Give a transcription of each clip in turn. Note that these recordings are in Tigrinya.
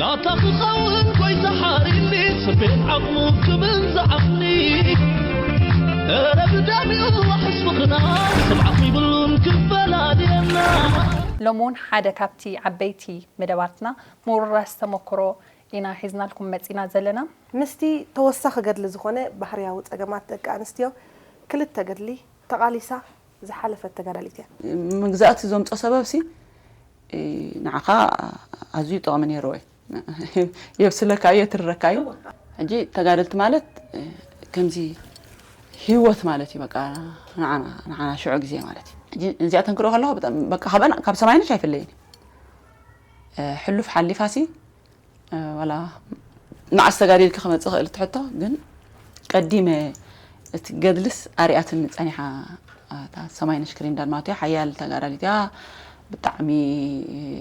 ኣታ ክኸውን ጎይታ ሓሪኒ፣ ሰሜን ዓቕሙ ክብል ዝዓቕኒ። እረ ብደሚኡ ዋሕስ ምኽና፣ ስምዓት ይብሉን ክፈላልየና። ሎሚ እውን ሓደ ካብቲ ዓበይቲ መደባትና ምውርራስ ተመክሮ ኢና ሒዝናልኩም መጺና ዘለና። ምስቲ ተወሳኺ ገድሊ ዝኾነ ባህርያዊ ጸገማት ደቂ ኣንስትዮ ክልተ ገድሊ ተቓሊሳ ዝሓለፈት ተጋዳሊት እያ። ምግዛእቲ ዘምጾ ሰበብሲ፣ እ፣ ንዓኻ ኣዝዩ ጥቕሚ ነይርዎ እዩ። የብስለካ እዩ፣ የትርረካ እዩ። ሕጂ ተጋደልቲ ማለት፣ እ፣ ከምዚ ህይወት ማለት እዩ። በቃ ንዓና፣ ንዓና ሽዑ ግዜ ማለት እዩ። ሕጂ እዚኣተን ክሪኦ ከለኹ ብጣዕሚ፣ በቃ፣ ካብአን፣ ካብ ሰማይነሽ ኣይፍለይን እዩ። እ፣ ሕሉፍ ሓሊፋሲ፣ እ፣ ዋላ ንዓስ ተጋዲልኪ ክመጽእ ክእል ትሕቶ፣ ግን ቀዲመ እቲ ገድልስ ኣርያትኒ ጸኒሓ። እታ ሰማይነሽ ክሪንዳል ማለት እዩ፣ ሓያል ተጋዳሊት እያ። ብጣዕሚ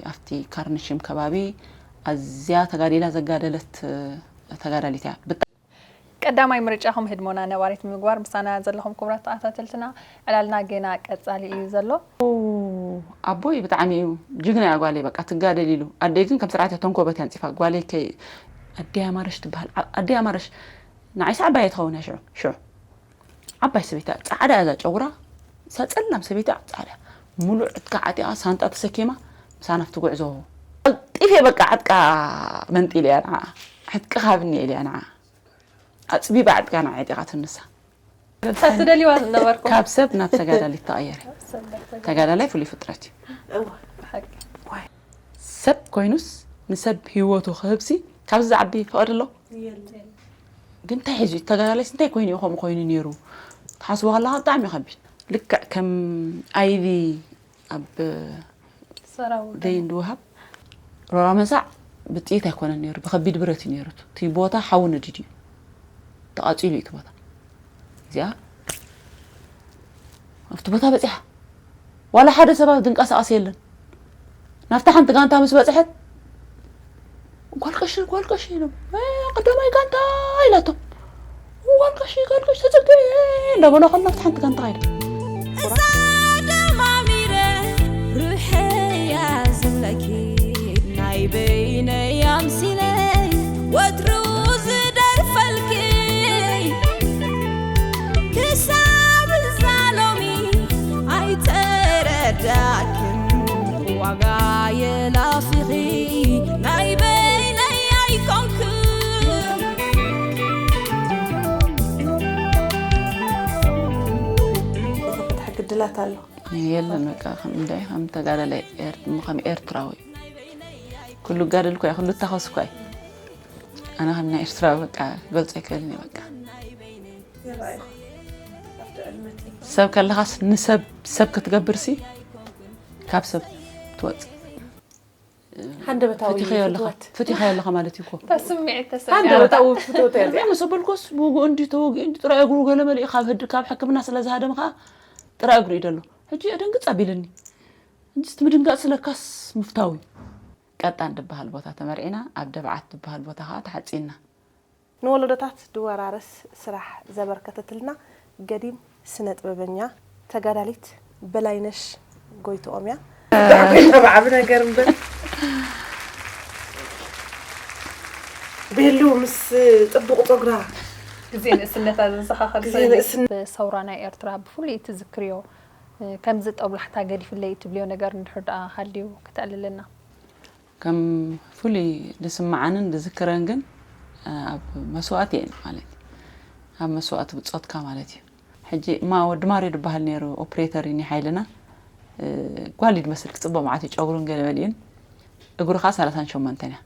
ኣብቲ ካርንሽም ከባቢ ኣዝያ ተጋዲላ ዘጋደለት ተጋዳሊት እያ። ብጣ- ቀዳማይ ምርጫኹም ህድሞና ነባሪት ንምግባር ምሳና ዘለኹም ክቡራት ተኸታተልትና፣ ዕላልና ገና ቀጻሊ እዩ ዘሎ። ኦ፣ ኣቦይ ብጣዕሚ እዩ ጅግና እያ ጓለይ፣ በቃ ትጋደል ኢሉ። ኣደይ ግን ከም ስርዓት እያ ተንኮበት እያ ኣንጺፋ። ጓለይ ከ-፣ ኣደይ ኣማረሽ ትበሃል። ዓ-፣ ኣደይ ኣማረሽ ንዓይስ ዓባይ እያ ትኸውን እያ ሽዑ፣ ሽዑ። ዓባይ ሰበይቲ እያ፣ ጻዕዳ እያ እዛ ጨጉራ። እዛ ጸላም ሰበይቲ እያ፣ ጻዕዳ። ሙሉእ ዕጥቃ ዓጢቓ፣ ሳንጣ ተሰኪማ፣ ምሳና ኣብቲ ጉዕዞ። ቀልጢፈ በቃ ዕጥቃ መንጢለ እያ ንዓ። ዕጥቂ ሃብኒ ኢለ እያ ንዓ። ኣጽቢባ ዕጥቃ ንዓ ዓጢቓ ትንሳ። እታ ትደልይዋ ዝነበርኩም። ካብ ሰብ ናብ ተጋዳሊት ተቐየረ። ተጋዳላይ ፍሉይ ፍጥረት እዩ። እወ። ብሓቂ። ሰብ ኮይኑስ ንሰብ ህይወቱ ክህብሲ ካብዚ ዝዓቢ ፍቕሪ ኣሎ? የለን። ግን እንታይ ሒዙ እዩ? ተጋዳላይስ እንታይ ኮይኑ እዩ ከምኡ ኮይኑ ነይሩ? ክትሓስቦ ከለኻ ብጣዕሚ እዩ ከቢድ። ልክዕ ከም ኣይቪ ኣብ ሰራው ደይ እንድወሃብ ሮራ መሳዕ ብጥይት ኣይኮነን ነይሩ፣ ብኸቢድ ብረት እዩ ነይሩ። እቲ ቦታ ሓዊ ነዲዱ እዩ። ተቓጺሉ እዩ እቲ ቦታ። እዚኣ ኣብቲ ቦታ በጺሓ። ዋላ ሓደ ሰብ ዝንቀሳቐስ የለን። ናብታ ሓንቲ ጋንታ ምስ በጽሐት፣ "ጓል ቀሺ፣ ጓል ቀሺ" ኢሎም፣ "እ፣ ቀዳማይ ጋንታ" ኢላቶም። "ጓል ቀሺ፣ ጓል ቀሺ ተጸግዒ" እንዳበሉ ከሎ ናብታ ሓንቲ ጋንታ ከይዳ። እዛ ደማሚረ ርሕያ ዝብለኪ ናይ በይነይ ኣምሲለ ወትሩ ዝደርፈልኪ ክሳብ እዛ ሎሚ ኣይተረዳክን ዋጋ የላፊኺ ናይ በይነይ ኣይኮንክን። ዝፍትሕ ግድላት ኣሎ። የለን በቃ ከም እንታይ ከም ተጋዳላይ ኤር-፣ ከም ኤርትራዊ ኩሉ ጋደልኩ እያ፣ ኩሉ እታኸስኩ እያ። ኣነ ከም ናይ ኤርትራዊ በቃ ክገልጾ ኣይክእልን እየ በቃ። ይረኣይኹ። ኣብቲ ዕድመ ሰብ ከለኻስ ንሰብ ሰብ ክትገብርሲ ካብ ሰብ ትወጽእ። ሃንደበታዊ ፍትሕዮ ኣለኻ፣ ፍትወት። ፍትሕዮ ኣለኻ ማለት እዩ እኮ። እታ ስምዒት ተሰሚዓ። ሃንደበታዊ ፍትወት እያ እዚኣ። ምስ በልኮስ ብውግኡ እንዲ ተወጊኡ እንዲ ጥራይ እግሩ ገለ መሊኡ ካብ ህድ-፣ ካብ ሕክምና ስለ ዝሃደመ ኸዓ ጥራይ እግሩ እዩ ደሎ። ሕጂ ደንግጽ ኣቢልኒ። እንጂ እቲ ምድንጋጽ ስለካስ ምፍታው እዩ። ቀጣን ድበሃል ቦታ ተመርዒና፣ ኣብ ደብዓት ድበሃል ቦታ ኸዓ ተሓጺንና። ንወለዶታት ድወራረስ ስራሕ ዘበርከተትልና ገዲም ስነ ጥበበኛ ተጋዳሊት በላይነሽ ጎይትኦም እያ። ብዓቢ ነገር እምበር። ቤሉ ምስ ጥቡቕ ጸጉራ። ግዜ ንእስነታ ዘዘኻኸር ግዜ ሰብ እዩ። ንእስነ- ብሰውራ ናይ ኤርትራ ብፍሉይ ትዝክርዮ፣ ከምዚ ጦብላሕታ ገዲፍለይ ትብልዮ ነገር እንድሕር ደኣ ሃልዩ ክተዕልልና። ከም ፍሉይ ዝስምዓንን ዝዝክረን ግን፣ ኣብ መስዋእቲ እየን ማለት እዩ። ኣብ መስዋእቲ ብጾትካ ማለት እዩ። ሕጂ እማ ወዲ ማርዮ ዝበሃል ነይሩ፣ ኦፕሬተር እዩ ናይ ሓይልና። እ፣ ጓል እዩ ዝመስል፣ ክጽብቕ መዓት እዩ፣ ጨጉሩን ገለ መሊኡን። እግሩ ኸዓ ሰላሳን ሸሞንተን እያ።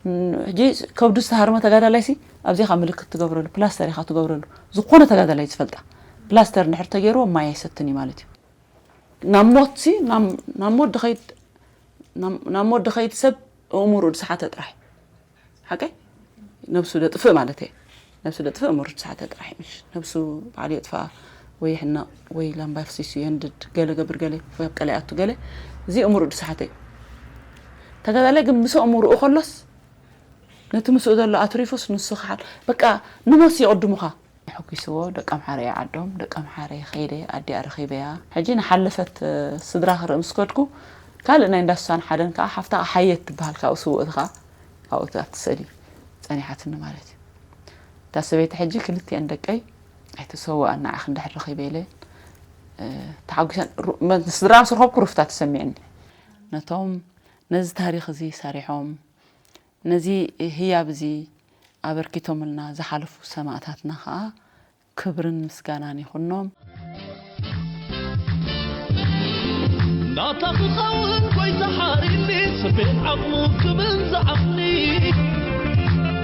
ን-፣ ሕጂ ከብዱ ዝተሃርመ ተጋዳላይሲ ኣብዚኻ ምልክት ትገብረሉ፣ ፕላስተር ኢኻ ትገብረሉ። ዝኾነ ተጋዳላይ ዝፈልጣ። ፕላስተር እንድሕር ተገይርዎ ማይ ኣይሰትን እዩ ማለት እዩ። ናብ ሞትሲ፣ ናብ፣ ናብ ሞት ድኸይድ፣ ናብ፣ ናብ ሞት ድኸይድ ሰብ ኣእምሮኡ ዝሰሓተ ጥራሕ። ሓቀይ? ነብሱ ደጥፍእ ማለት እየ። ነብሱ ደጥፍእ እምሩ ዝሰሓተ ጥራሕ እዩ። ምሽ ነብሱ ባዕሉ የጥፍኣ ወይ ይሕነቕ ወይ ላምባ ፍሲሱ የንድድ፣ ገለ ገብር፣ ገለ ኣብ ቀላይ ኣቱ፣ ገለ። እዚ እምሩ ዝሰሓተ እዩ። ተጋዳላይ ግን ምስ እምርኡ ከሎስ ነቲ ምስኡ ዘሎ ኣትሪፉስ ንሱ ክሓል-፣ በቃ ንሞትሲ የቕድሙኻ። ሕጒስዎ፣ ደቂ ኣምሓረ እየ ዓዶም፣ ደቂ ኣምሓረ እየ ከይደ፣ ኣዲኣ ረኺበያ። ሕጂ ንሓለፈት፣ እ፣ ስድራ ክርኢ ምስ ከድኩ፣ ካልእ ናይ እንዳ ሱሳን ሓደን ከኣ፣ ሓፍታ ሓየት ትበሃል፣ ካብኡ ስውእቲ ከኣ፣ ኣብኡ ኣብቲ ስእሊ ጸኒሓትኒ ማለት እዩ። እታ ሰበይቲ ሕጂ ክልቲኤን ደቀይ ኣይተሰውኣን ንዓኺ እንድሕር ረኺበ ኢለ ተሓጒሰን። ስድራ ምስ ረኸብኩ ሩፍታ ተሰሚዕኒ። ነቶም ነዚ ታሪኽ እዚ ሰሪሖም ነዚ ህያብ እዚ ኣበርኪቶምልና ዝሓለፉ ሰማእታትና ኸኣ ክብርን ምስጋናን ይኹኖም። ናታ ክኸውን ጎይታ ሓሪኒ ስቤት ዓቕሙ ክብን ዝዓቕኒ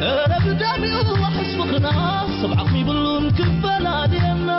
እረ ብዳሚኡ ዋሕስ ምኽና ስብዓኽ ይብሉን ክፈላልየና